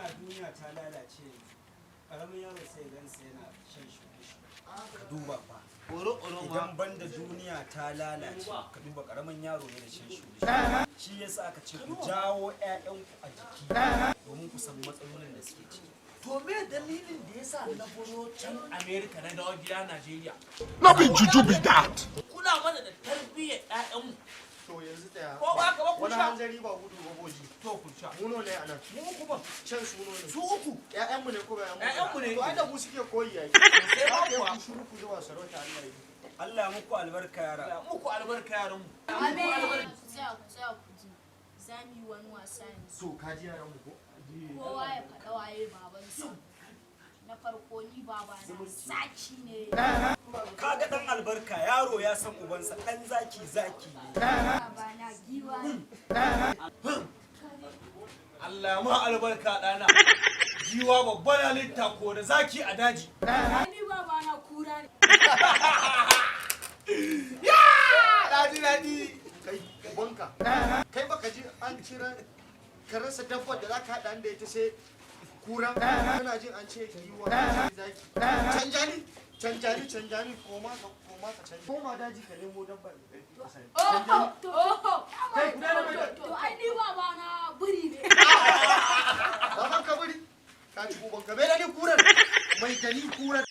Duniya ta lalace yanzu. Karamin yaro sai gansa yana shan shuki. Ka duba fa. Idan banda duniya ta lalace, ka duba, karamin yaro ne da shan shuki. Shi yasa aka ce ku jawo 'ya'yanku a jiki domin ku san matsalolin da suke ciki. To, me dalilin da yasa na baro can America na dawo gida Najeriya? No be juju be that. Kula mana da tarbiyyar ƴaƴanmu. To, yanzu tsaya. Ko ba ka ba ku Wani sha? hanzari ba gudu ba, boji. To, ku sha. Mu ne a nan? Mu uku ba. Can su ne? Su uku. Ƴaƴanmu ne ko ba ƴaƴanmu? Ƴaƴanmu ne. To, ai da mu suke koyi yayi. Sai ba Sai kuwa. ku shiru ku zuba sarauta Allah yi. Allah muku albarka, yara. Allah muku albarka, yaran mu. Amin. Ku tsaya, ku tsaya, ku ji. Za mu yi wani wasa yanzu. To, ka ji yaran mu ko? Kowa ya faɗa waye babansa. Na farko, ni babana zaki ne. Kaga dan albarka, yaro ya san ubansa dan zaki, zaki ne. Babana giwa ne. Allah ma albarka, ɗana. Giwa babban halitta ko da zaki a daji. Ni babana kura ne. Daɗi daɗi. Kai, ubanka. Kai, baka ji an cira ka rasa dabbar da zaka haɗa da ita sai kura? Kana jin an ce giwa, zaki. Canja ni, canja ni, canja ni, koma ka, koma ka canja. Koma daji ka nemo dabbar da ƙarfi ka sani. Oh, to, Kai, ku daina mai. to, ai ni babana biri ne. Baban ka biri. Ka ci ubanka. Bai da ni kurar. Mai da ni kurar.